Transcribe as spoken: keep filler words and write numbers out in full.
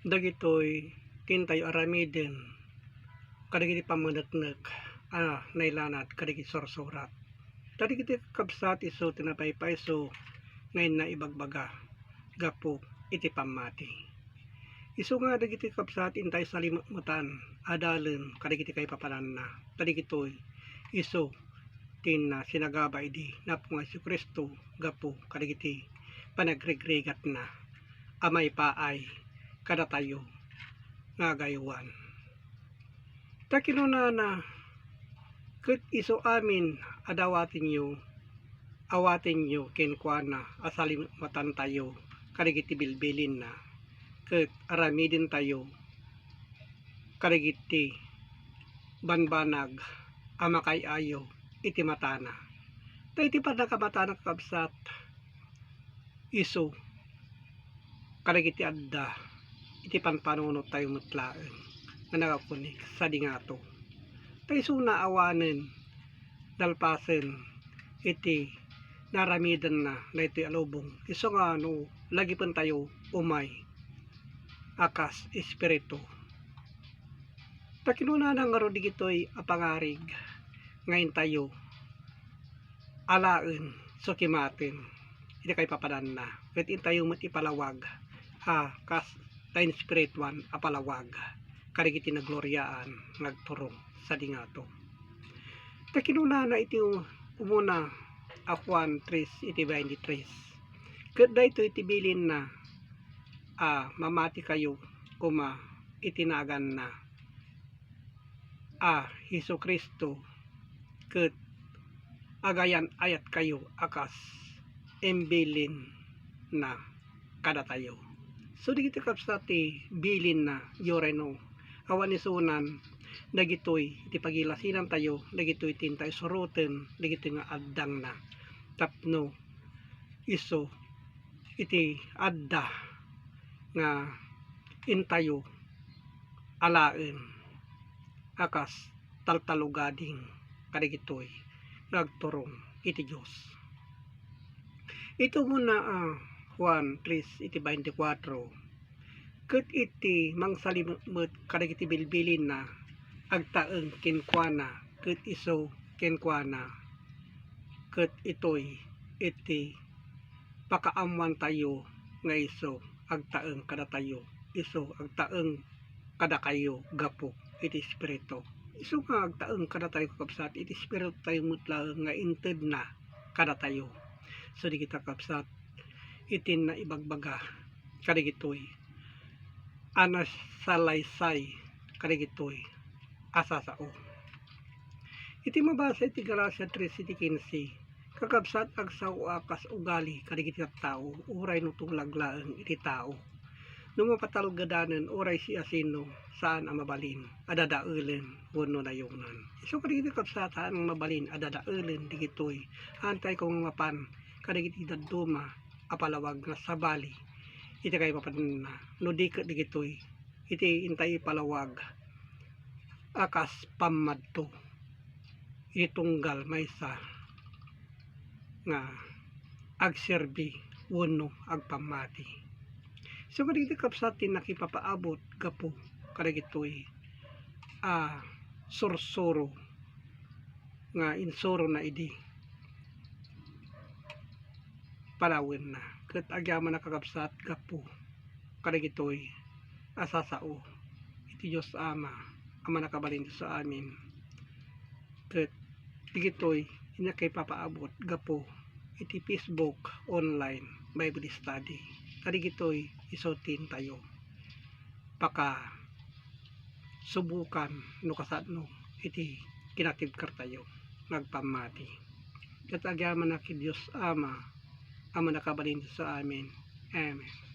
Dagitoy ti intayo aramiden kadagiti pammaneknek a nailanad kadagiti sursurat. Ta dagiti kakabsat, isu ti napaypayso nga inna ibagbaga gapu iti pammati. Isu nga dagiti kakabsat, intayo salimetmetan a dalen kadagiti kaipapananna. Ta dagitoy isu ti inna sinagaba idi napo nga Jesu-Cristo gapu kadagiti panagrigrigatna a maipaay kadatayo nga agaywan. Ta kinunana, ket isu amin a dawatenyo, awatenyo kenkuana a salimetantayo kadagiti bilbilinna, ket aramidentayo kadagiti banbanag a makaay-ayo iti matana. Ta iti pannakamatana, kakabsat, isu kadagiti adda iti panpanunottayo met laeng nga nakakunik sadi ngato. Ta isuna awanen nalpasen iti naramidenna daytoy a lubong, isu nga no lagipentayo umay a kas espiritu. Ta kinunana ngarud dagitoy a pangarig nga intayo alaen sukimaten iti kaipapananna, ket intayo met ipalawag a kas ta inspirituan a palawag kadagiti nagloriaan nga agturong sadi ngato. Ta kinunana iti umuna a Juan tres iti twenty-three, ket daytoy ti bilinna a mamatikayo koma iti naganna a Jesu-Cristo, ket agayan-ayatkayo a kas imbilinna kadatayo. So, dagiti kabsat ti bilinna, uray no awan isunan, dagitoy iti pagilasinantayo, dagitoy ti intayo suroten, dagitoy nga addangna tapno isu iti adda nga intayo alaen a kas taltalugading kadagitoy nga agturong iti Dios. Iti umuna a Juan tres iti twenty-four, ket iti mangsalimekmet kadagiti bilbilinna, agtaeng kenkuana, ket isu kenkuana, ket itoy iti pakaammoantayo nga isu agtaeng kadatayo, isu agtaeng kadakayo gapu iti Espiritu. Isu nga agtaeng kadatayo, kakabsat, iti Espiritu tayo met laeng nga intedna kadatayo. So, dagita, kakabsat, iti naibagbaga kadagitoy a nasalaysay kadagitoy a sasao. Iti mabasa iti Galacia tres iti quince, kakabsat, agsao a kas ugali kadagiti tattao, uray no tulag laeng iti tao. No mapatalgedanen, uray siasino, saan a mabalin a dadaelen wenno nayonan. Isu kadagiti kabsat, saan a mabalin a dadaelen dagitoy. Antay kung mapan kadagiti dadduma a palawag nga sabali iti kaipapananna, no di ket dagitoy iti intayo ipalawag a kas pammadto iti tunggal maysa nga agserbi wenno agpammati. So, kadagiti kabsat ti nakipapaabut gapu kadagitoy a sursuro nga insurona idi panawenna. Ket agyamanak, kakabsat, gapu kadagitoy a sasao iti Dios Ama a mannakabalin iti amin. Ket dagitoy ti nakipapaabut gapu iti Facebook online Bible study. Kadagitoy isu ti intayo pakasubukan no kasano iti kinatibkertayo nga agpammati. Ket agyamanak iti Dios Ama a mannakabalin iti amin. Amen.